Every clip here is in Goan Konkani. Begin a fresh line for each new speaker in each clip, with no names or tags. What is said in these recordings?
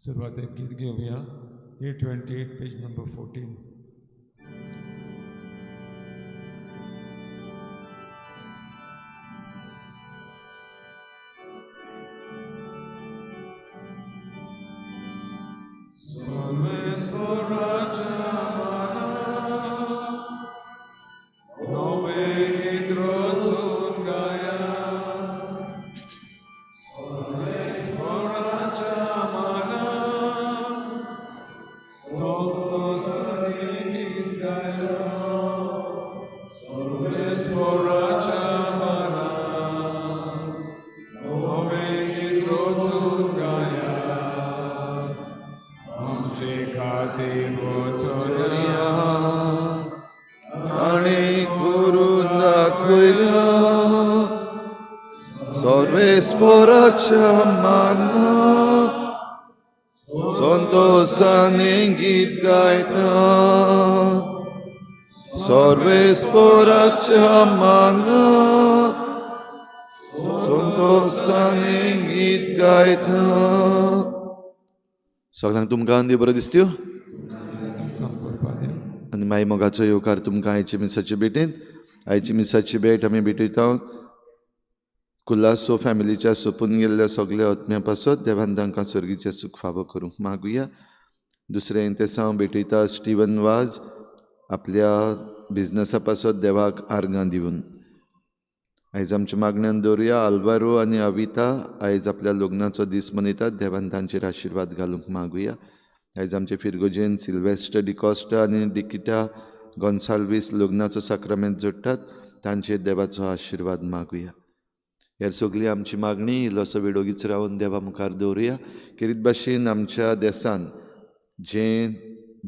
सुरवातेक गीत घेवया. 828, page number 14.
आनी करून दाखयल्या सर्वेस्पराच्या मानाक संतोषाने गीत गायता. सर्वेस्पराच्या मानाक संतोषाने गीत गायता. सगळ्यांक तुमकां देव बरो दिसत्यो आनी मागीर मोगाचो येवकार तुमकां आयचे मिसाचे भेटेन. आयची मिसाची भेट आमी भेटयता कुलासो फॅमिलीच्या सोपून गेल्ल्या सगल्या आत्म्या पासत देवान तांकां सर्गीचें सूख फावो करूंक मागुया. दुसरें तेसांव भेटयता स्टिवन वाज आपल्या बिजनसा पासत देवाक आर्गां दिवन. आयज आमच्या मागण्यान दवरुया आल्वारो आनी अविता आयज आपल्या लग्नाचो दीस मनयतात, देवान तांचेर आशिर्वाद घालूंक मागुया. आयज आमचे फिरगोजेन सिल्वेस्टर डिकॉस्टा आनी डिकिटा गोन्साल्वीस लग्नाचो साक्रामेंत जोडटात, तांचेर देवाचो आशिर्वाद मागुया. हेर सगळी आमची मागणी इल्लोसो वेळ रावन देवा मुखार दवरुया. खेरीत भाशेन आमच्या देसान जें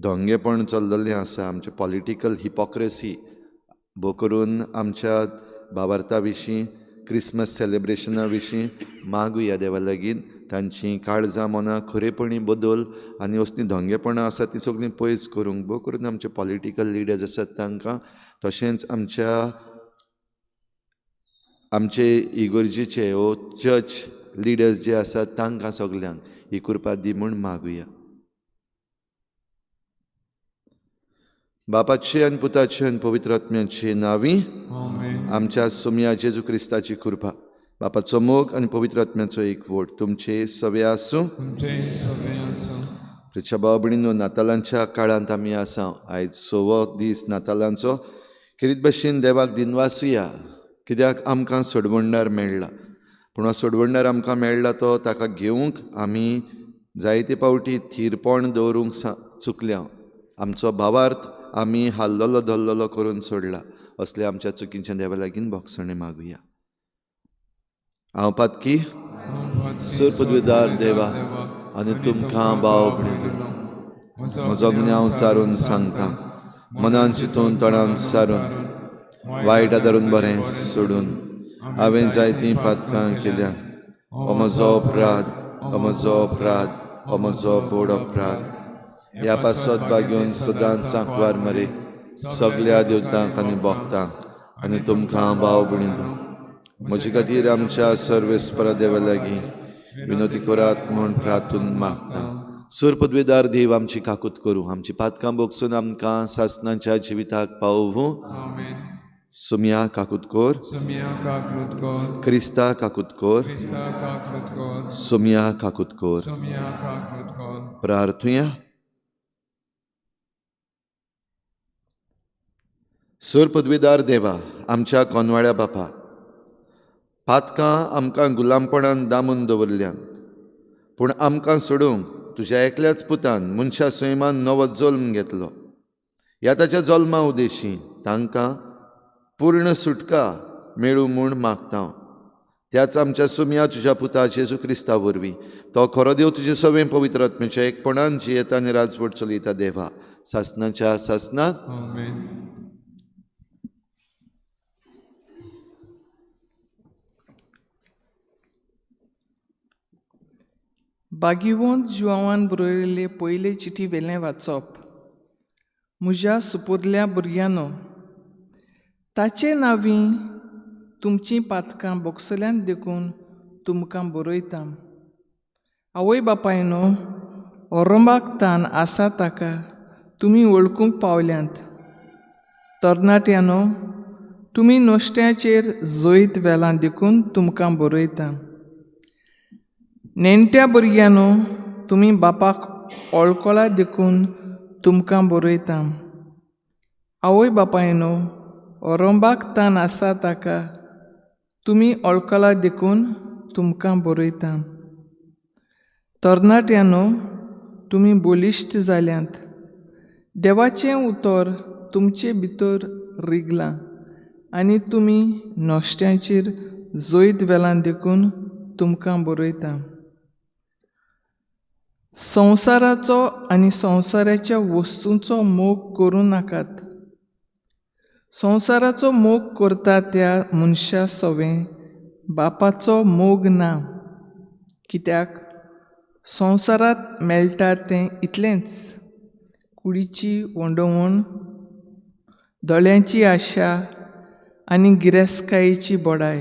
धोंगेपण चल्ललें आसा, आमचें पॉलिटिकल हिपोक्रेसी भोव करून आमच्या भावार्था विशीं, क्रिसमस सेलेब्रेशना विशीं मागुया देवा लागीं तांची काळजां मनां खरेपणी बदल आनी असलीं धोंगेपणां आसा तीं सगळीं पयस करूंक, भोव करून आमचे पॉलिटिकल लिडर्स आसात तांकां, तशेंच आमच्या आमचे इगर्जेचे वो चर्च लिडर्स जे आसात तांकां सगल्यांक ही कृपा दी म्हूण मागुया. बापाचे आनी पुताचे आनी पवित्र आत्म्याचे नांवी आमच्या सोमया जेजू क्रिस्ताची कृपा, बापाचो मोग आनी पवित्र आत्म्याचो एकवट तुमचे सवे आसूं. प्रिच्या भाव भयणींनो, नातालांच्या काळांत आमी आसा. आयज सवो दीस नातालांचो. खेरीत भाशेन देवाक दिनवासुया कित्याक आमकां सोडवणदार मेळ्ळा. पूण हो सोडवणदार आमकां मेळ्ळा तो ताका घेवंक आमी जायते पावटी थीरपण दवरूंक चुकल्या. आमचो भावार्थ आमी हाल्लोलो धल्लोलो करून सोडला. असले आमच्या चुकींच्या देवा लागीं भोगसणें मागुया. हांव पातकी सर पदवीदार देवा आनी तुमकां भाव भयणींनो म्हजो गुन्यांव चारून सांगता, मनान चिंतून तोंडान सारून वायट आदारून बरें सोडून हांवें जायतीं पातकां केल्या. हो म्हजो अपराध, हो म्हजो अपराध, हो म्हजो बोड अपराध. ह्या पासत बागेवन सदांच सांकवार मरे सगल्या देवतांक आनी भक्तांक आनी तुमकां भाव भयणींनो म्हजे खातीर आमच्या सर्वेस्परा देवा लागीं विनोती करात म्हूण प्रार्थून मागता. सूर पदवीदार देव आमची काकूत करूं, आमची पातकां भोगसून आमकां सासनाच्या जिविताक पावोवूं. सुमिया काकूत कोर, क्रिस्ता काकूत कोर, सुमिया काकूत कोर. प्रार्थुया. सूर पदवीदार देवा आमच्या कोनवाळ्या बापा, पातकां आमकां गुलामपणान दामून दवरल्यान, पूण आमकां सोडूंक तुज्या एकल्याच पुतान मनशा सैमान नवो जल्म घेतलो. ह्या ताच्या जल्मा उदेशी तांकां पूर्ण सुटका मेळूं म्हूण मागता. त्याच आमच्या सुमया तुज्या पुता जेजू क्रिस्ता वरवीं तो खरो देव तुजे सवें पवित्र आत्म्याच्या एकपणान जियेता आनी राजवट चलयता देवा सासनाच्या सासनाक.
बागिवंत जुआवान बरयल्ले पयले चिटी वेलें वाचप. म्हज्या सुपुरल्या भुरग्यांनो, ताचे नांवी तुमचीं पातकां भोगसल्यान देखून तुमकां बरयता. आवय बापायनो, ओरोंबाक तान आसा ताका तुमी वळखूंक पावल्यांत. तरणाट्यानो, तुमी नश्ट्याचेर जैत व्हेलां देखून तुमकां बरयता. नेणट्या भुरग्यांनो, तुमी बापाक वळखला देखून तुमकां बरयता. आवय बापायनो, ओरोंबाक तान आसा ताका तुमी वळखला देखून तुमकां बरयता. तरणाट्यांनो, तुमी बळिश्ट जाल्यांत. देवाचें उतर तुमचे भितर रिगलां आनी तुमी नश्ट्यांचेर जैत व्हेलां देखून तुमकां बरयता. संवसाराचो आनी संवसाराच्या वस्तूंचो मोग करूं नाकात. संवसाराचो मोग करता त्या मनशा सवें बापाचो मोग ना. कित्याक संवसारांत मेळटा तें इतलेंच, कुडीची वंडवण, दोळ्यांची आशा आनी गिरेस्तकायेची बडाय.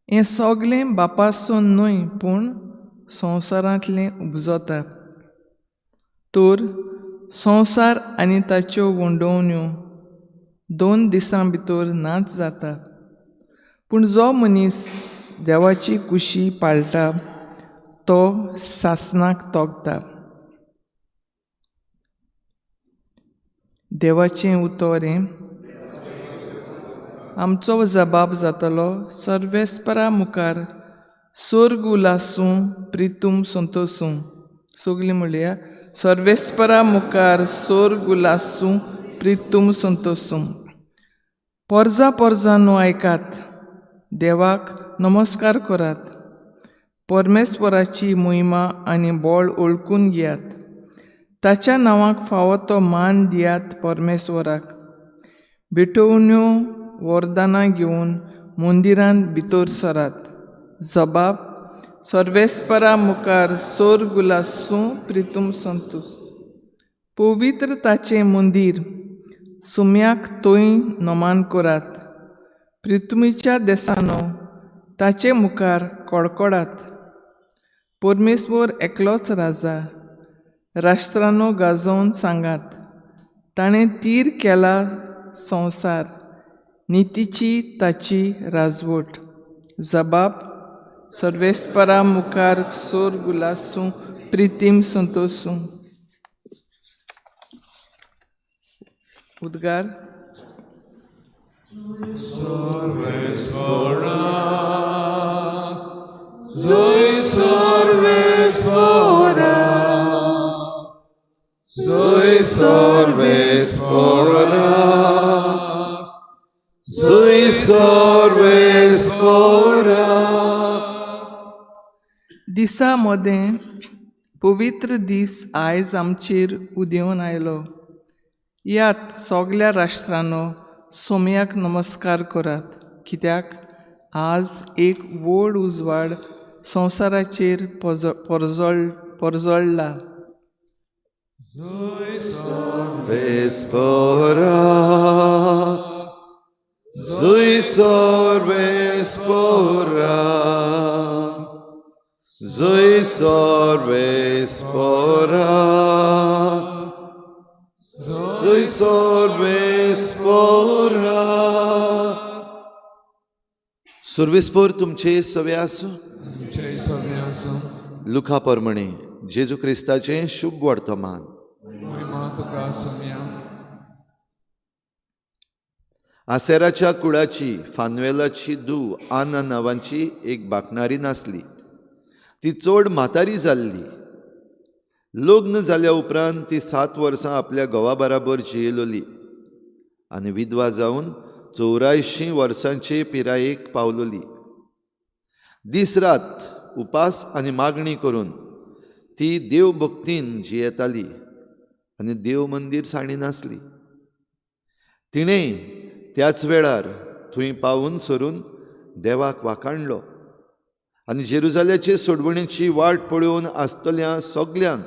हें सगलें बापासून न्हय पूण संवसारांतलें उपजता. तर संवसार आनी ताच्यो वंडवण्यो 2 दिसां भितर नाच जाता. पूण जो मनीस देवाची कुशी पाळटा तो सासणाक तोगता. देवाचें उतर हें. आमचो जबाब जातलो सर्वेस्परा मुखार सोर्ग उलासूं प्रितूम संतोसूं. सगलीं म्हणया, सर्वेस्परा मुखार सोर्ग उलासूं प्रितूम संतोसूं. पोरजा पोरजांनो आयकात, देवाक नमस्कार करात. परमेश्वराची महिमा आनी बळ वळखून घेयात. ताच्या नांवाक फावो तो मान दियात परमेश्वराक. भेटवण्यो वरदानां घेवन मंदिरांत भितर सरात. जबाब सर्वेस्परा मुखार सोर्ग उलासूं प्रितूम संतोस. पवित्र ताचें मंदीर सुम्याक तोय नमान करात. प्रितुमीच्या देसानो ताचे मुखार कडकडात. परमेश्वर एकलोच राजा, राष्ट्रानो गाजोवन सांगात. ताणें तीर केला संवसार, नितीची ताची राजवट. जबाब सर्वेस्परा मुखार सोर्ग उलासूं प्रितीम संतोसूं. उद्गार.
जय सर्वेस्परा,
जय सर्वेस्परा, जय सर्वेस्परा.
दिसा मदें पवित्र दीस आयज आमचेर उदेवन आयलो. यात सगल्या राष्ट्रांनो सोम्याक नमस्कार करात. कित्याक आज एक व्हड उजवाड संवसाराचेर परजळ्ळा.
जय
सर्वेस्परा, जय सर्वेस्परा, जय सर्वेस्परा, जय सर्वेस्परा. सर्वेस्पर तुमचे सवे आसूं.
तुमचे सवे आसूं.
लुका परमणे जेजू क्रिस्ताचें शुभ वर्तमान.
महिमा तुका सोम्या.
आसेराच्या कुळाची फानुएलाची धूव आना नांवाची एक बाकणारी नासली. ती चड म्हातारी जाल्ली. लग्न जाल्या उपरांत ती 7 वर्सां आपल्या घोवा बराबर जियेलोली आनी विधवा जावन 84 वर्सांचे पिरायेक पावलोली. दीस रात उपास आनी मागणी करून ती देवभक्तीन जियेताली आनी देव मंदीर साणी नासली. तिणें त्याच वेळार थंय पावून सरून देवाक वाखाणलो आनी जेरुजाल्याचे सोडवणेची वाट पळोवन आसतल्या सगल्यांक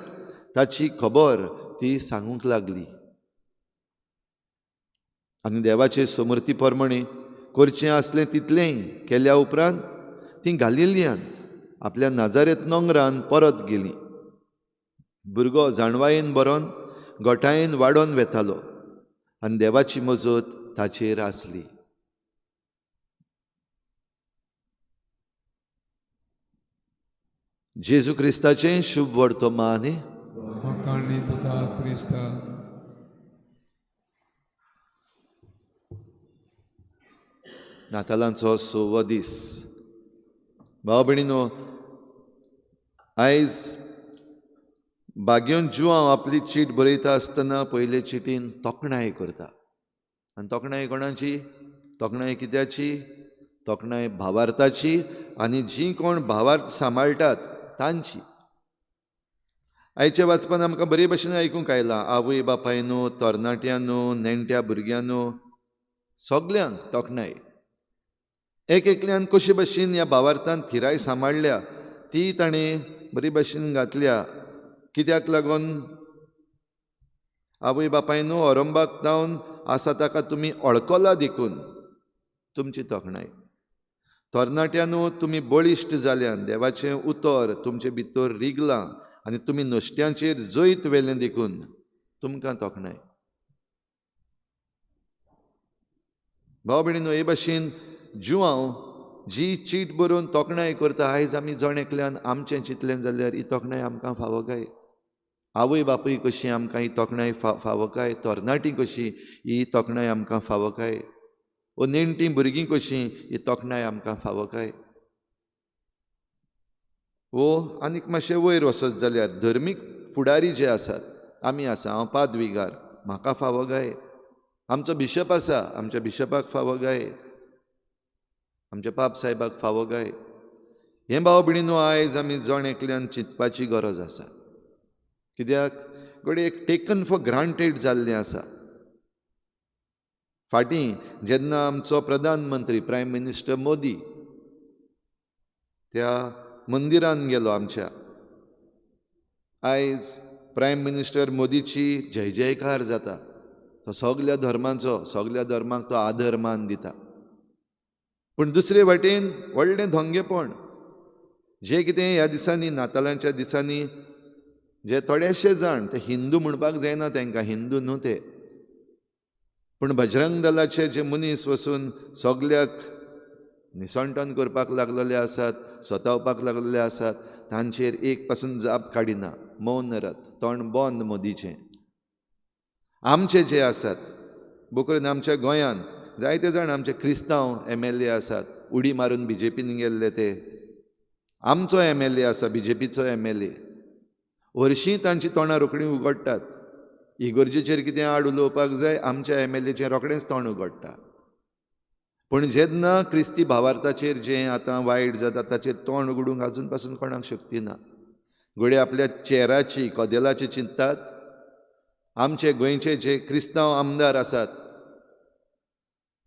ताची खबर ती सांगूंक लागली. आनी देवाचे समर्थी प्रमाणे करचें आसलें तितलेंय केल्या उपरांत ती गालिलियांत आपल्या नाजारेत नोंगरान परत गेली. भुरगो जाणवायेन बरोवन गोठायेन वाडोवन वेतालो आनी देवाची मजत ताचेर आसली. जेजू क्रिस्ताचें शुभ वर्तमान.
तुका क्रिस्ता.
नातालांचो सवो दीस. भाव भयणीनो, आयज बागेवन जुआंव आपली चीट बरयता आसतना पयले चिटीन तोखणाय करता. आनी तोखणाय कोणाची? तोखणाय कित्याची? तोखणाय भावार्थाची आनी जी कोण भावार्थ सांबाळटात तांची. आयच्या वाचपान आमकां बरे भशेन आयकूंक आयलां, आवय बापायनो, तरणाट्यांनो, नेणट्या भुरग्यांनो, सगल्यांक तोखणाय. एक एकल्यान कशे भशेन ह्या भावार्थान थिराय सांबाळ्ळ्या ती ताणें बरी भशेन घातल्या. कित्याक लागून? आवय बापायनो अरंबाक जावन आसा ताका तुमी अळकला देखून तुमची तोखणाय. तरणाट्यांनो, तुमी बळिश्ट जाल्यान, देवाचें उतर तुमचे भितर रिगलां आनी तुमी नुस्त्यांचेर जैत व्हेलें देखून तुमकां तोखणाय. भाव भयणीनो, हे भाशेन जुआंव जी चीट बरोवन तोखणाय करता, आयज आमी जण एकल्यान आमचें चिंतलें जाल्यार ही तोखणाय आमकां फावो काय? आवय बापूय कशी आमकां ही तोखणाय फावो काय? तरणाटी कशी ही तोखणाय आमकां फावो काय? ओ नेणटीं भुरगीं कशीं ही तोखणाय आमकां फावो काय? ओ आनीक मातशें वयर वचत जाल्यार धर्मीक फुडारी जे आसात, आमी आसा, हांव पादविगार, म्हाका फावो काय? आमचो बिशप आसा, आमच्या बिशपाक फावो काय? आमच्या पाप साहेबाक फावो काय? हें भाव भयणीनो आयज आमी जण एकल्यान चिंतपाची गरज आसा. कित्याक घडये एक टेकन फॉर ग्रांटेड जाल्लें आसा. फाटीं जेन्ना आमचो प्रधानमंत्री प्रायम मिनिस्टर मोदी त्या मंदिरान गेलो आमच्या, आयज प्रायम मिनिस्टर मोदीची जय जयकार जाता. तो सगल्या धर्मांचो, सगल्या धर्मांक तो आदर मान दिता. पूण दुसरे वाटेन व्हडलें धोंगेपण जें कितें ह्या दिसांनी, नातालांच्या दिसांनी जे थोडेशे जाण, ते हिंदू म्हणपाक जायना तांकां, हिंदू न्हू ते, पूण बजरंग दलाचे जे मनीस वचून सगल्याक निसणटन करपाक लागलेले आसात, सतावपाक लागलेले आसात, तांचेर एक पासून जाप काडिना. मौन रथ, तोंड बंद मोदीचें. आमचे जे आसात बोकरून आमच्या गोंयान जायते जाण आमचे क्रिस्तांव MLA आसात, उडी मारून BJPन गेल्ले ते. आमचो MLA आसा, BJPचो MLA. हरशीं तांची तोंडां रोखडीं उगडटात. इगर्जेचेर कितें आड उलोवपाक जाय, आमच्या MLAचें रोखडेंच तोंड उगडटा. पूण जेन्ना क्रिस्ती भावार्थाचेर जें आतां वायट जाता ताचेर तोंड उगडूंक आजून पासून कोणाक शक्ती ना. घडये आपल्या चेराची, कदेलाची चिंततात. आमचे गोंयचे जे क्रिस्तांव आमदार आसात,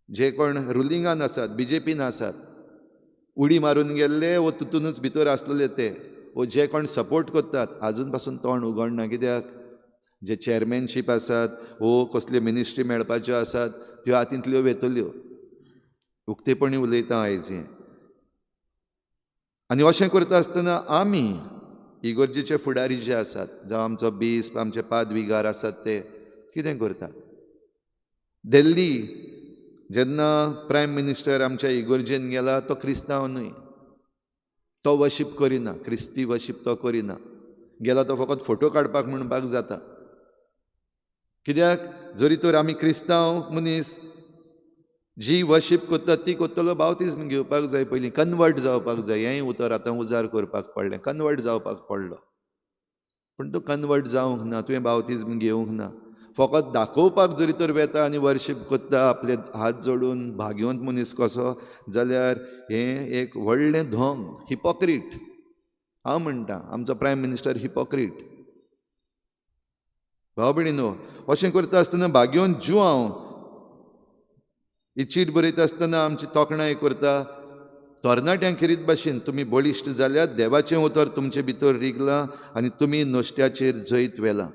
जे कोण रुलिंगान आसात, BJPन आसात, उडी मारून गेल्ले वो तितूनच भितर आसलेले ते, वो जे कोण सपोर्ट करतात, आजून पासून तोंड उगडना. कित्याक? जे चेअरमॅनशीप आसात वो कसल्यो मिनिस्ट्री मेळपाच्यो आसात त्यो हातींतल्यो वेतल्यो. उक्तेपणी उलयता आयज हें. आनी अशें करता आसतना आमी इगर्जेचे फुडारी जे आसात, जावं आमचो बिस्प, आमचे पादविगार आसात, ते कितें करतात? दिल्ली जेन्ना प्रायम मिनिस्टर आमच्या इगर्जेन गेला, तो क्रिस्तांव न्हय, तो वर्शीप करिना, क्रिस्ती वर्शीप तो करिना. गेला तो फकत फोटो काडपाक म्हणपाक जाता. कित्याक? जरी तर आमी क्रिस्तांव मनीस जी वर्शीप करतात ती करतलो बावतीज्म घेवपाक जाय पयलीं, कन्वर्ट जावपाक जाय. हेंय उतर आतां उजार करपाक पडलें, कन्वर्ट जावपाक पडलो. पूण तूं कन्वर्ट जावंक ना, तुवें बावतीज्म घेवंक ना, फकत दाखोवपाक जरी तर वेता आनी वर्शीप करता आपले हात जोडून भाग्यवंत मनीस कसो, जाल्यार हें एक व्हडलें धोंग, हिपोक्रीट. हांव म्हणटा आमचो प्रायम मिनिस्टर हिपोक्रीट. भाव भयणीनो, अशें करता आसतना भाग्यवंत जुआंव ही चीट बरयता आसतना आमची तोखणाय करता. तरणाट्यांक खेरीत भाशेन तुमी बळिश्ट जाल्यात, देवाचें उतर तुमचे भितर रिगलां आनी तुमी नुस्त्याचेर जैत व्हेलां.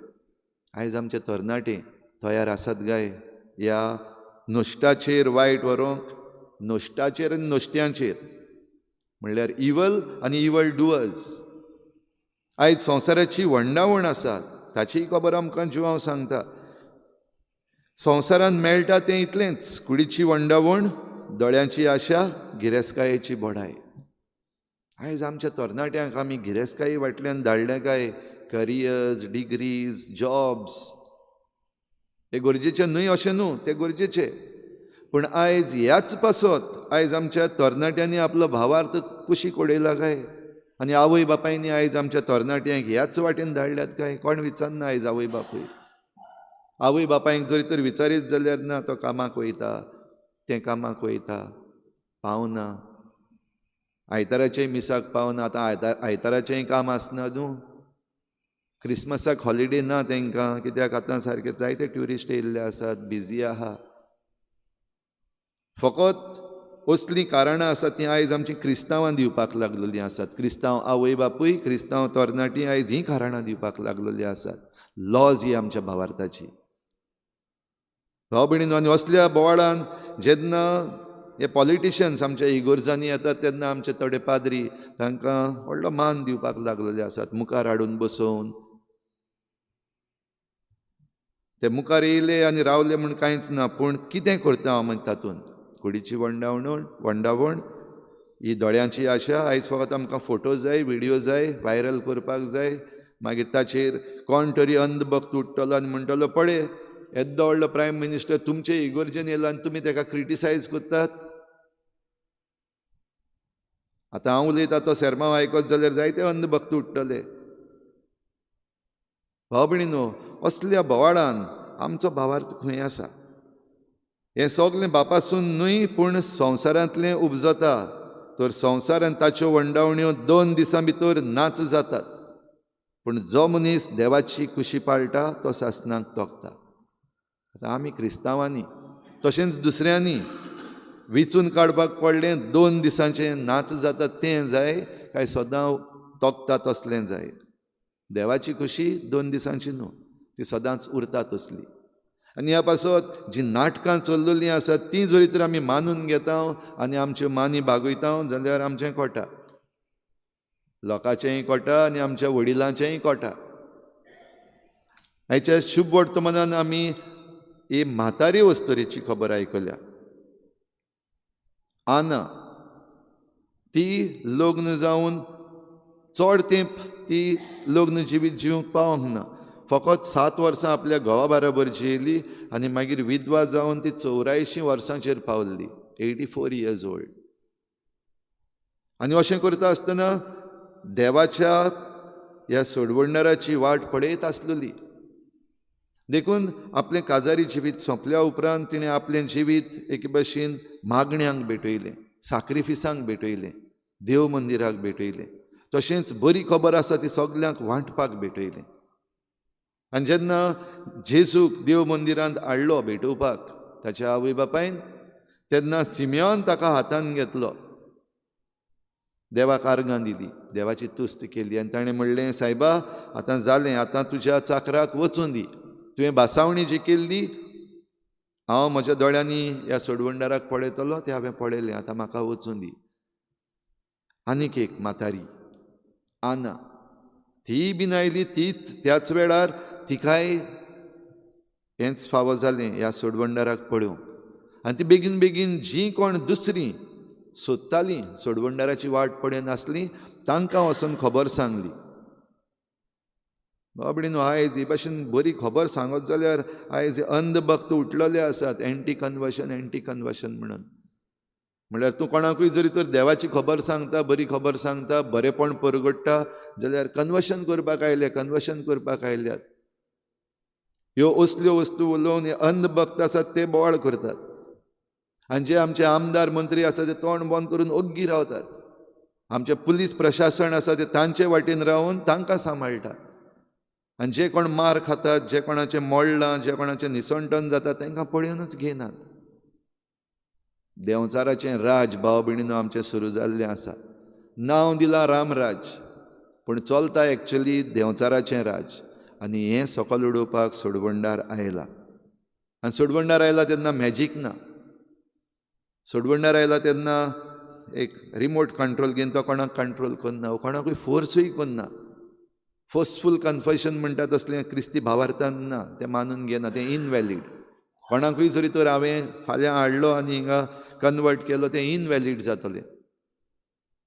आयज आमचे तरणाटे तयार आसात काय ह्या नुस्त्याचेर वायट व्हरूंक? नुस्त्याचेर आनी नुस्त्यांचेर, म्हणल्यार इवल आनी इवल डुअर्स. आयज संवसाराची वंडावण आसा ताचीय खबर आमकां जुवांव सांगता. संवसारान मेळटा तें इतलेंच, कुडीची वंडावण, दोळ्यांची आशा, गिरेस्तकायेची बढाय. आयज आमच्या तरणाट्यांक आमी गिरेस्तकाये वाटल्यान धाडले काय करियर्स, डिग्रीज, जॉब्स हे गरजेचे न्हय अशें न्हू, ते गरजेचे. पूण आयज ह्याच पासत आयज आमच्या तरणाट्यांनी आपलो भावार्थ कुशीक उडयला काय? आनी आवय बापायनी आयज आमच्या तरणाट्यांक ह्याच वाटेन धाडल्यात काय? कोण विचारना आयज आवय बापूय. आवय बापायक जरी तर विचारीत जाल्यार ना, तो कामाक वयता, तें कामाक वयता, पावना, आयताराचेय मिसाक पावना. आतां आयताराचेंय काम आसना न्हू, क्रिसमसाक हॉलिडे ना तांकां, कित्याक आतां सारके जायते ट्युरिस्ट येयल्ले आसात, बिजी आहा. फकत असलीं कारणां आसात तीं आयज आमचीं क्रिस्तांवां दिवपाक लागलेलीं आसात. क्रिस्तांव आवय बापूय, क्रिस्तांव तरणाटीं आयज हीं कारणां दिवपाक लागलेलीं आसात. लॉज ही आमच्या भावार्थाची. भाव भयणीनो, आनी असल्या बोवाळान जेन्ना हे पॉलिटिशियन्स आमच्या इगोर्जांनी येतात तेन्ना आमचे थोडे पाद्री तांकां व्हडलो मान दिवपाक लागलेले आसात, मुखार हाडून बसोवन. ते मुखार येयले आनी रावले म्हूण कांयच ना, पूण कितें करता हांव मागीर तातूंत? कुडीची वंडावण, ही दोळ्यांची आशा. आयज फकत आमकां फोटो जाय, विडियो जाय, व्हायरल करपाक जाय. मागीर ताचेर कोण तरी अंधभक्त उठ्ठलो आनी म्हणटलो, पळय येद्दो व्हडलो प्रायम मिनिस्टर तुमचे इगोर्जेन येयला आनी तुमी ताका क्रिटिसायज करतात. आतां हांव उलयतां तो सेर्मांव आयकत जाल्यार जायते अंधभक्त उठ्ठले. भाव भयणीनो, असल्या बोवाळान आमचो भावार्थ खंय आसा? हें सगलें बापासून न्हय पूण संवसारांतलें उपजता. तर संवसार आनी ताच्यो वंडावण्यो 2 दिसां भितर नाच जातात, पूण जो मनीस देवाची कुशी पाळटा तो सासणाक तोखता. आतां आमी क्रिस्तांवांनी तशेंच दुसऱ्यांनी विचून काडपाक पडलें 2 दिसांचें नाच जाता तें जाय काय सदां तोखता तसलें जाय? देवाची खुशी 2 दिसांची न्हू, ती सदांच उरता तसली. आनी ह्या पासत जी नाटकां चल्लेलीं आसात तीं जरी तर आमी मानून घेता आनी आमच्यो मानी बागयता जाल्यार आमचें कोटा, लोकांचेंय कोटा आनी आमच्या वडिलांचेंय कोटा. आयच्या शुभ वर्तमानान आमी ही म्हातारी वस्तुरेची खबर आयकल्या. आना ती लग्न जावन चड तेंप ती लग्न जिवीत जिवंक पावंक ना, फकत 7 वर्सां आपल्या घोवा बराबर जियेली आनी मागीर विधवा जावन ती 84 वर्सांचेर पावल्ली, 84 इयर्स ओल्ड. आनी अशें करता आसतना देवाच्या ह्या सोडवणदाराची वाट पळयत आसलेली. देखून आपलें काजारी जिवीत सोंपल्या उपरांत तिणें आपलें जिवीत एके भशेन मागण्यांक भेटयलें, साक्रिफिसांक भेटयलें, देव मंदिराक भेटयलें, तशेंच बरी खबर आसा ती सगल्यांक वांटपाक भेटयलें. आनी जेन्ना जेजूक देव मंदिरांत हाडलो भेटोवपाक ताच्या आवय बापायन, तेन्ना सिमियोन ताका हातान घेतलो, देवाक आर्गां दिली, देवाची तुस्त केली आनी ताणें म्हणलें, सायबा आतां जालें, आतां तुज्या चाकराक वचून दी, तुवें भासावणी जी केल्ली हांव म्हज्या दोळ्यांनी ह्या सोडवणदाराक पळयतलो तें हांवें पळयलें, आतां म्हाका वचून दी. आनीक एक म्हातारी आना, ती बीन आयली, तीच त्याच वेळार तिकाय हेंच फावो जालें ह्या सोडवणदाराक पळोवंक. आनी ती बेगीन बेगीन जीं कोण दुसरीं सोदतालीं सोडवणदाराची वाट पळयनासली तांकां वचून खबर सांगली. बाबडीनो, आयज ही भाशेन बरी खबर सांगत जाल्यार आयज अंधभक्त उठलेले आसात, एंटी कन्वर्शन, एंटी कन्वर्शन म्हणून. म्हणल्यार तूं कोणाकूय जरी तर देवाची खबर सांगता, बरी खबर सांगता, बरेपण परगट्टा जाल्यार कन्वर्शन करपाक आयले, कन्वर्शन करपाक आयल्यात. ह्यो असल्यो वस्तू उलोवन हे अंधभक्त आसात ते बोवाळ करतात आनी जे आमचे आमदार मंत्री आसा ते तोंड बंद करून ओग्गी रावतात. आमचें पुलीस प्रशासन आसा ते तांचे वाटेन रावन तांकां सांबाळटा आनी जे कोण मार खातात, जे कोणाचें मोडलां, जे कोणाचें निसणटन जाता तांकां पळोवनच घेनात. देंवचाराचें राज भाव भयणीनो आमचें सुरू जाल्लें आसा. नांव दिलां रामराज, पूण चलता एक्चुली देंवचाराचें राज. आनी हें सकल उडोवपाक सोडवणदार आयला. आनी सोडवणदार आयला तेन्ना मॅजीक ना, सोडवणदार आयला तेन्ना एक रिमोट कंट्रोल घेवन तो कोणाक कंट्रोल करना, कोणाकूय फोर्सूय करना. फोर्सफूल कन्फेशन म्हणटा तसलें क्रिस्ती भावार्थान ना, तें मानून घेना, तें इनवॅलीड. कोणाकूय जरी तर हांवें फाल्यां हाडलो आनी हिंगा कन्वर्ट केलो, तें इनवॅलीड जातलें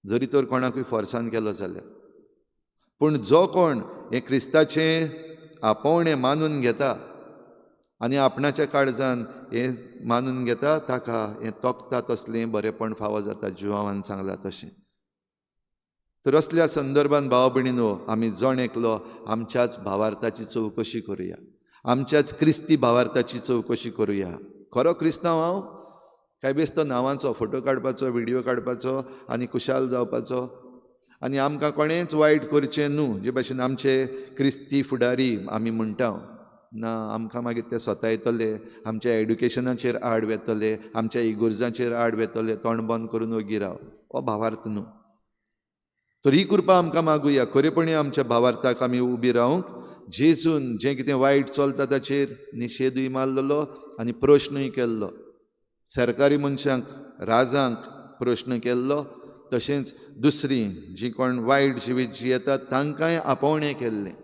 जरी तर कोणाकूय फोर्सान केलो जाल्यार. पूण जो कोण हें क्रिस्ताचें आपोवणें मानून घेता आनी आपणाच्या काळजान हें मानून घेता, ताका हें तोखता तसलें बरेंपण फावो जाता, जुवांवान सांगलां तशें. तर असल्या संदर्भान भाव भयणीनो, आमी जण एकलो आमच्याच भावार्थाची चवकशी करुया, आमच्याच क्रिस्ती भावार्थाची चवकशी करुया. खरो क्रिस्तांव हांव काय बेस्तो नांवांचो फोटो काडपाचो, व्हिडियो काडपाचो आनी खुशाल जावपाचो आनी आमकां कोणेंच वायट करचें न्हू, जे भाशेन आमचे क्रिस्ती फुडारी आमी म्हणटा ना, आमकां मागीर ते स्वता येतले, आमच्या एड्युकेशनाचेर आड वेतले, आमच्या इगोर्जांचेर आड वेतले, तोंड बंद करून ओगी राव, हो भावार्थ न्हू. तर ही कृपा आमकां मागुया, खरेपणी आमच्या भावार्थाक आमी उबी रावंक जेजून जें कितें वायट चलता ताचेर निशेधूय मारलेलो आनी प्रश्नूय केल्लो, सरकारी मनशांक, राजांक प्रश्न केल्लो, तशेंच दुसरी जी कोण वायट जिवीत जियेतात तांकांय आपोवणें केल्लें.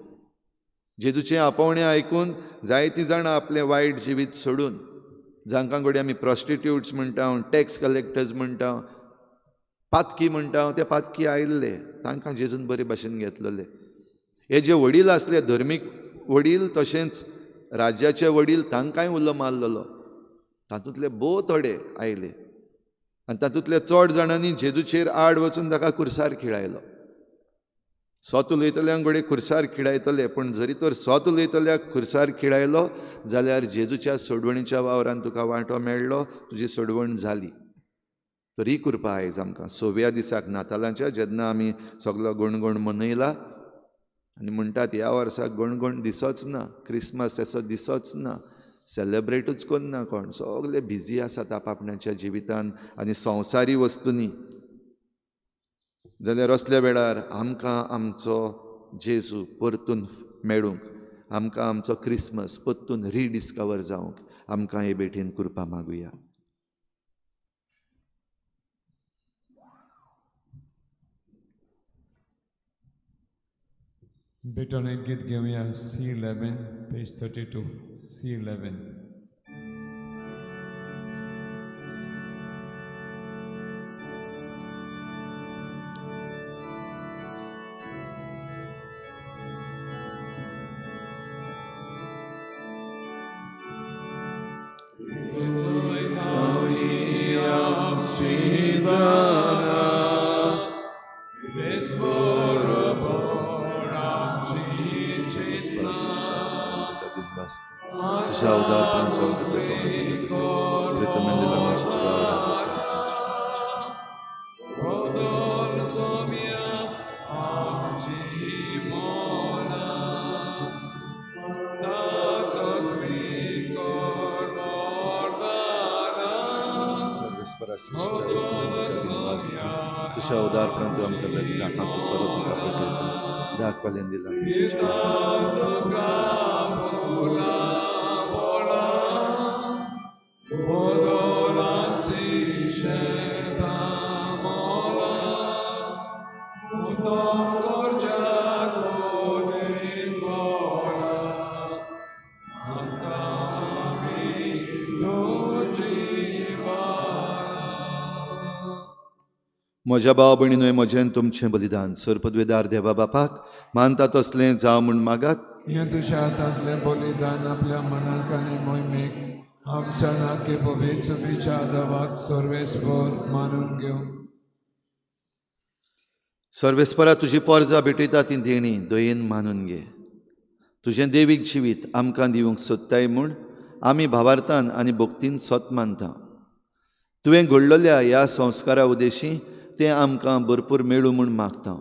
जेजूचें आपोवणें आयकून जायतीं जाणां आपलें वायट जिवीत सोडून, जांकां घडये आमी प्रोस्टिट्यूट्स म्हणटा, टॅक्स कलेक्टर्स म्हणटा, पातकी म्हणटा, ते पातकी आयिल्ले, तांकां जेजून बरे भाशेन घेतलेले. हे जे वडील आसले, धर्मीक वडील तशेंच राज्याचे वडील, तांकांय उलो मारलेलो. तातूंतले भोव थोडे आयले आनी तातूंतले चड जाणांनी जेजूचेर आड वचून ताका खुर्सार खिळायलो. सोत उलयतल्यांक घडये खुर्सार खिळायतले, पूण जरी तर सोत उलयतल्याक खुर्सार खिळायलो जाल्यार जेजूच्या सोडवणीच्या वावरान तुका वांटो मेळ्ळो, तुजी सोडवण जाली. तर ही कृपा आयज आमकां सव्या दिसाक नातालांच्या, जेन्ना आमी सगलो गणगण मनयला आनी म्हणटात ह्या वर्साक गणगण दिसोच ना, क्रिसमस असो दिसोच ना, सेलेब्रेटूच करना कोण, सगळे बिजी आसात आपआपणाच्या जिवितान आनी संवसारी वस्तूंनी. जाल्यार असल्या वेळार आमकां आमचो जेजू परतून मेळूंक, आमकां आमचो क्रिसमस परतून रिडिस्कवर जावंक आमकां हे भेटेन कृपा मागुया.
भेटून एक गीत घेवया, C11 page 32, C11.
तुझ्या उदारपणान तूं आमकां दाखाचो सोरो तुका पेटयता, दाख पाल्यान दिला. म्हज्या भाव भयणीनो, म्हजें तुमचें बलिदान सर्पद्वेदार देवा बापाक मानता तसलें जावं म्हूण मागात.
हें तुज्या हातांतलें बलिदान आपल्या मनाक आनी मोहिमेक आमच्या नाके पवित्र सुबीच्या देवाक सर्वेस्पर मानून घेवं.
सर्वेस्परा तुजी पोरजा भेटयता ती देणी दयेन मानून घे. तुजें देवीक जिवीत आमकां दिवंक सोदताय म्हूण आमी भावार्थान आनी भक्तीन सोत मानता. तुवें घडलेल्या ह्या संस्कारा उदेशी तें आमकां भरपूर मेळूं म्हूण मागता.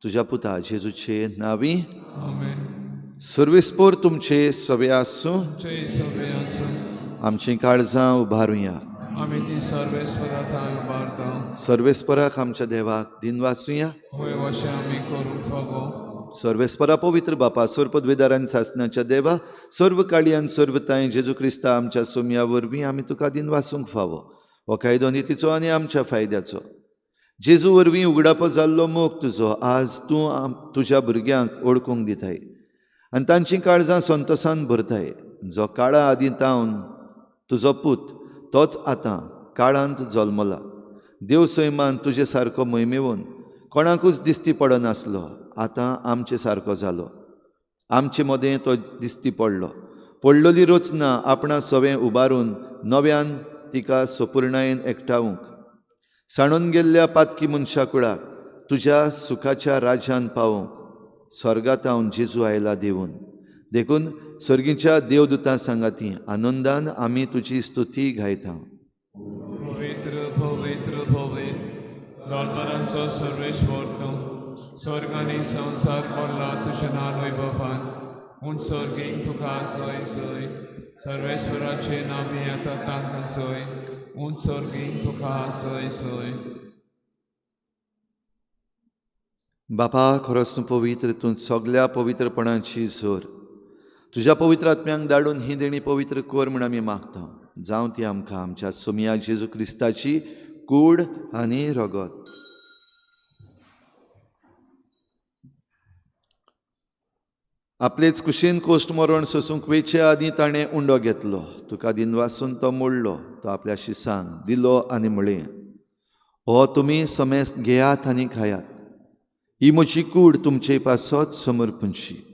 तुज्या पुता जेजूचे नांवी
आमेन.
सर्वेस्पोर तुमचे सवे आसूं. आमचीं काळजां उबारुया.
आमी ती सर्वेस्परा थंय उबारता.
सर्वेस्पराक आमच्या देवाक दिनवासुया.
होय वशें आमी करूंक फावो.
सर्वेस्परा पवित्र बापा, सर्पद्वेदार आनी सासणाच्या देवा, सर्व काळयान सर्वताय जेजू क्रिस्ता आमच्या सोमया वरवीं आमी तुका दिनवासूंक फावो. हो कायदो नितीचो आनी आमच्या फायद्याचो. जेजू वरवीं उगडापो जाल्लो मोग तुजो आज तूं तुज्या भुरग्यांक ओळखूंक दिताय आनी तांचीं काळजां संतोसान भरताय. जो काळा आदीं तावन तुजो पूत तोच आतां काळांत जल्मला. देव सैमान तुजे सारको मोहिमेवन कोणाकूच दिसती पडनासलो, आतां आमचे सारको जालो. आमचे मदें तो दिसती पडलो. पडलेली रचना आपणा सवें उबारून नव्यान तिका सपुर्णायेन एकठावंक सांडून गेल्ल्या पातकी मनशा कुळाक तुज्या सुखाच्या राज्यान पावोवंक स्वर्गातावन जेजू आयला देवून. देखून सर्गीच्या देवदूतां सांगाती आनंदान आमी तुजी स्तुती गायता.
पवित्र पवित्र पवित्र लोलबरांचो सर्वेश्वर तूं, स्वर्ग आनी संवसार भरला तुज्या नांव वैभवान. म्हूण स्वर्गीक तुका सोय सोय, सर्वेश्वराचें नांव येता तांकां सोय, म्हूण स्वर्गीक तुका सोय सोय.
बापा, खरोच तूं पवित्र, तूं सगल्या पवित्रपणाची जोर. तुज्या पवित्र आत्म्यांक धाडून ही देणी पवित्र कर म्हूण आमी मागता. जावं ती आमकां आमच्या सोमया जेजू क्रिस्ताची कूड आनी रगत. आपलेच कुशीन कोश्ट मरण सोसूंक वेचे आदीं ताणें उंडो घेतलो. तुका दिनवासून तो मोडलो, तो आपल्या शिसांक दिलो आनी म्हळें, हो तुमी समेस्त घेयात आनी खायात, ही म्हजी कूड तुमचे पासत समर्पणशी.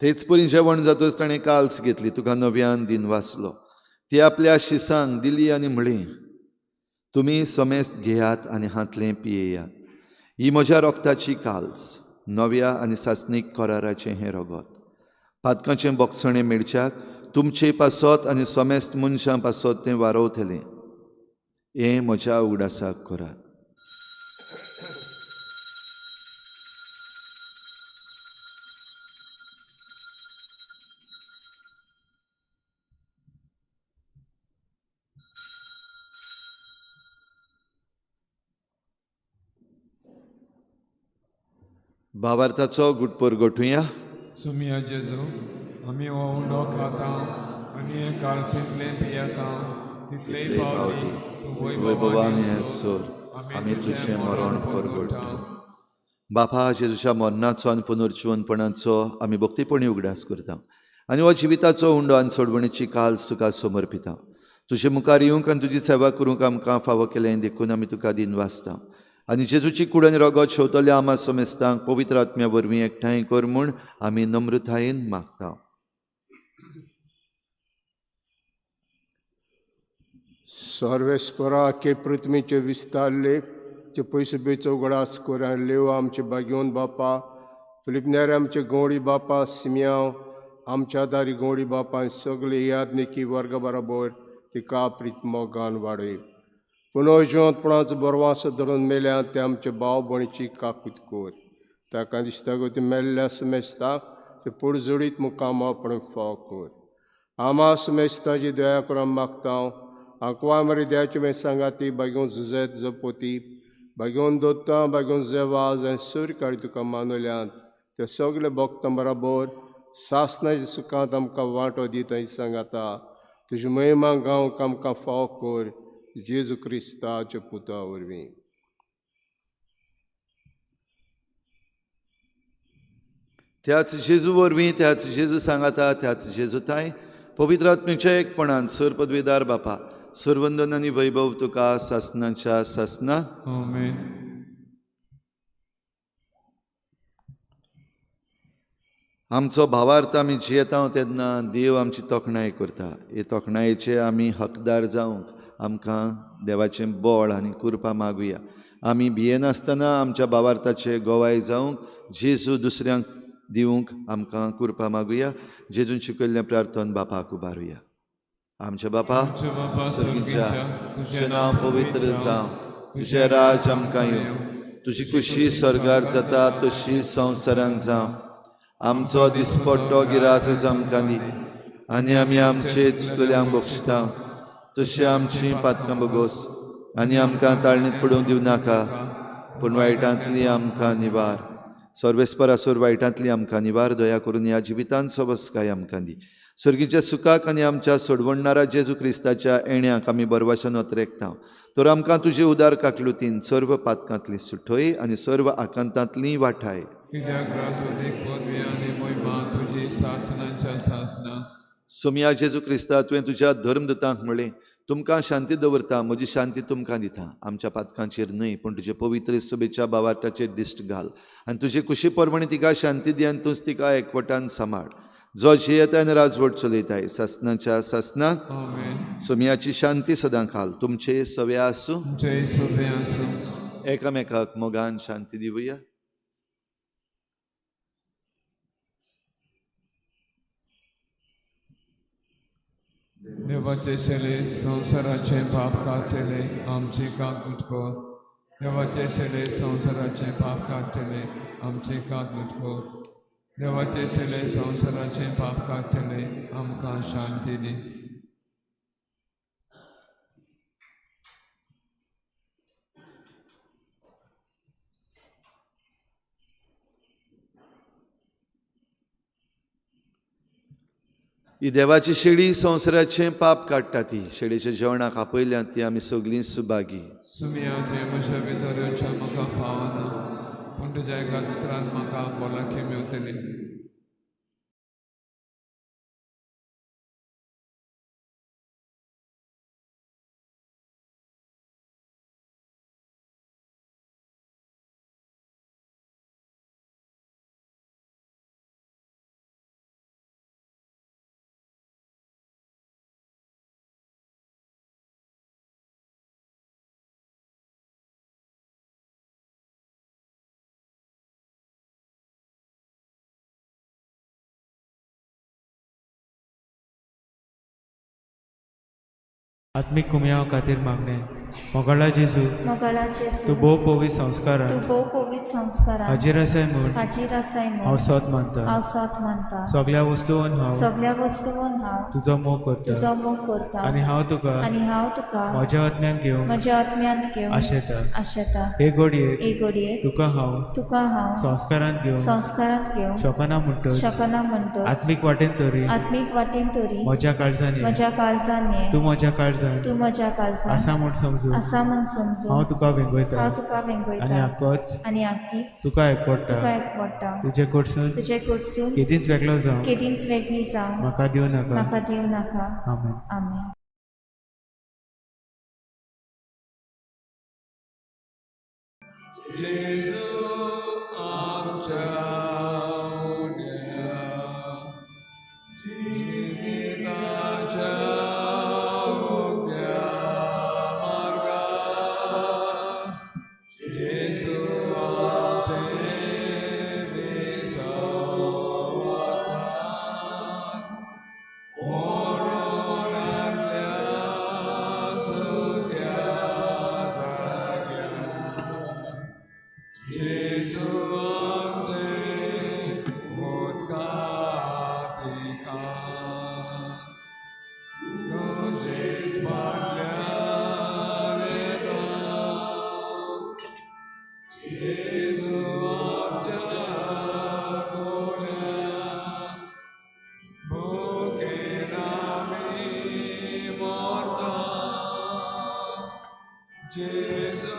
तेच परी जेवण जातच ताणें काल्स घेतली, तुका नव्यान दिन वाचलो, ती आपल्या शिसांक दिली आनी म्हळी, तुमी समेस्त घेयात आनी हांतलें पियेयात, ही म्हज्या रोगताची काल्स, नव्या आनी सासणीक कराराचें हें रगत. पातकांचें बोगसणें मेळच्याक तुमचे पासत आनी समेस्त मनशां पासत तें वारवतलें. हें म्हज्या उगडासाक करात. भावार्थाचो गुटपोर गोठुया.
सुमिया जेजू, आमी हो उंडो खाता आनी हे काळसेंतलें पियेता, तितलेय पावटी तूं
वैभवान हें सोर, आमी तुजें मरण परगटा. बापा, जेजूच्या मरणाचो आनी पुनर्जिवनपणाचो आमी भक्तीपणी उगडास करता आनी हो जिविताचो उंडो आनी सोडवणीची काल्स तुका समर्पिता. तुजे मुखार येवंक आनी तुजी सेवा करूंक आमकां फावो केलें देखून आमी तुका दिन वाचता. आनी जेजूची कूड आनी रगत शेवतल्या आमा समेस्तांक पवित्र आत्म्या वरवीं एकठांय कर म्हूण आमी नम्रतायेन मागता.
सर्वेस्परा के पृथ्वीचे विस्तारले ते पयशे बेचो उगडास कर आनी लेव आमचे बागेवन बापा, फिलिपनेर आमचे गवळी बापा, सिमियांव आमच्या दारी गवळी बापा, सगळे यादनिकी वर्ग बरोबर तिका प्रीत मोगान वाडय. पुनर्जिवंतपणाचो बरवासो धरून मेल्या ते आमचे भाव भयणीची काकूत कर. ताका दिसता गो ती मेल्ल्या समेस्ताक ते पुरजोडीत मुखाम आपण फाव कर. आमा समेस्ताची दया करून मागता. आंकवा मरे द्याचे में सांगाती बागेवन झुजेत जपोती बागेवन दोत्ता बागेवन जेवाज आनी सूर्यकाळी तुका मानवल्यात ते सगळे भक्तां बराबर सासनाच्या सुखांत आमकां वांटो दिता सांगाता. तुजी महिमा गावंक आमकां फाव कर जेजू क्रिस्ताच्या पुता वरवीं.
त्याच जेजू वरवीं, त्याच जेजू सांगाता, त्याच जेजू ताय पवित्र आत्म्याच्या एकपणान सर पदवीदार बापा, सरवंदन आनी वैभव तुका सासनाच्या सासना.
आमेन.
आमचो भावार्थ आमी जियेता तेन्ना देव आमची तोखणाय करता. हे तोखणायेचे आमी हकदार जावंक आमकां देवाचें बळ आनी कृपा मागुया. आमी भियेनासतना आमच्या भावार्थाचे गोवाय जावंक जेजू दुसऱ्यांक दिवंक आमकां कृपा मागुया. जेजून शिकयल्लें प्रार्थन बापाक उबारुया. आमच्या बापा सर्गीच्या, तुजें नांव पवित्र जावं, तुजें राज आमकां येवं, तुजी खुशी स्वर्गार जाता तशी संवसारान जावं. आमचो दिसपट्टो गिरास आमकां दी आनी आमी आमचे चुकल्यांक बक्षता तशी आमची पातकां बगोस आनी आमकां ताळणीत पडूंक दिवं नाका, पूण वायटांतली आमकां निवार. सर्वेस्परासोर वायटांतली आमकां निवार. दया करून ह्या जिवितान सवस्काय आमकां दी. सर्गीच्या सुखाक आनी आमच्या सोडवणणारा जेजू क्रिस्ताच्या येण्याक आमी बरवाशान अत्रेकता. तर आमकां तुजे उदार काकलुतीन सर्व पातकांतली सुठय आनी सर्व आकांतांतली वाठाय. सोमया जेजू क्रिस्ता, तुवें तुज्या धर्मदूतांक म्हळें, तुमकां शांती दवरता, म्हजी शांती तुमकां दिता. आमच्या पातकांचेर न्हय, पूण तुजे पवित्र सभेच्या बावाटाचेर दिश्ट घाल आनी तुजे कुशी परमणी तिका शांती दी आनी तूंच तिका एकवटान सांबाळ. जो जियेता आनी राजवट चलयताय सासनाच्या सासनाक. सोमयाची शांती सदां खाल तुमचे सवे आसूं. एकामेकाक मोगान शांती दिवया.
देवाचे शेले संवसाराचे पाप काडटले आमची काकूट कर. देवाचे शेले संवसाराचे पाप काडटले आमची काकूट कर. देवाचे शेले संवसाराचे पाप काडटले आमकां शांती दी.
ही देवाची शेळी संवसाराचें पाप काडटा. ती शेळीच्या जेवणाक आपयल्यात ती आमी सगळीं सुभागी.
सुमिया तुवें म्हज्या भितर येवच्या म्हाका फावना, पूण तुज्या एका उतरान म्हाका भलायकी मेवतली.
आत्मीक कुमयाव खातीर मागणें. मोगाळा जेजू, तूं भोव पवित्र संस्कारान हाजीर आसाय म्हूण हांव सोत मानता. सगळ्या वस्तून हांव तुजो मोग करता आनी हांव तुका म्हज्या आत्म्यांत घेवंक आशेता. हे घडयेक तुका हांव संस्कारांत घेवंक शकना म्हणटच आत्मीक वाटेन तरी म्हज्या काळजान ये, तूं म्हज्या काळजान आसा म्हूण समजून हांव तुका वेंगयता आनी आकीच तुका एकवटा. तुजे कडसून केदींच वेगळो जावं म्हाका दिवं नाका. आमेन.
जेजू आमच्या उण्या जिविताच्या उक्त्या मार्गार, जेजू आमचें विसवासान, मरणांतल्या सुक्या जाग्यार, जेजू आमचें उदकातिकार, तुजेच फाटल्यान येता. जेजू आमच्या गुण्या भुकेन आमी मरता. जेजू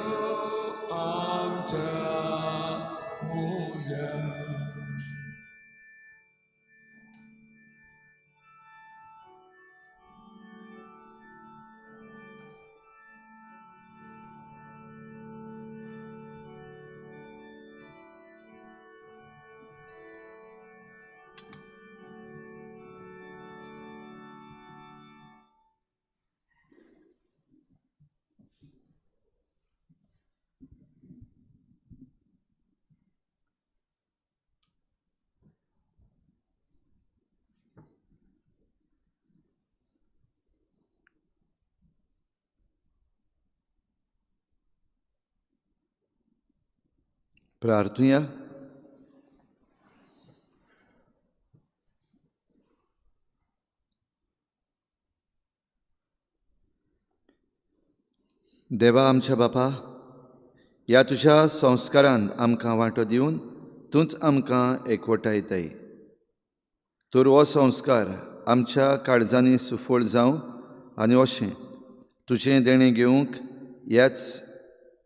आमच्या उण्या.
प्रार्थुया. देवा आमच्या बापा, ह्या तुज्या संस्कारान आमकां वांटो दिवन तूंच आमकां एकवटायताय. तर हो संस्कार आमच्या काळजांनी सुफळ जावं आनी अशें तुजें देणें घेवंक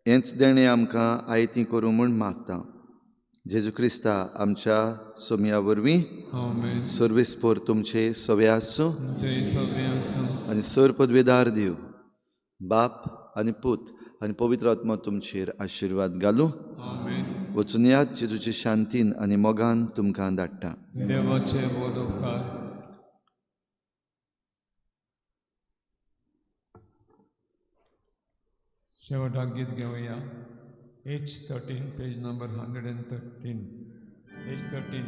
हेंच देणें आमकां आयती करूं म्हूण मागता. जेजू क्रिस्ता आमच्या सोमया वरवीं. सर्वेस्पोर तुमचे सवे आसूं आनी सर पदवेदार दिव बाप आनी पूत आनी पवित्र आत्मा तुमचेर आशिर्वाद घालूं. वचून यात जेजूचे शांतीन आनी मोगान तुमकां धाडटा.
देवाचे बोध उपकार. शेवटाक गीत घेवया. H13, page number 113. H13.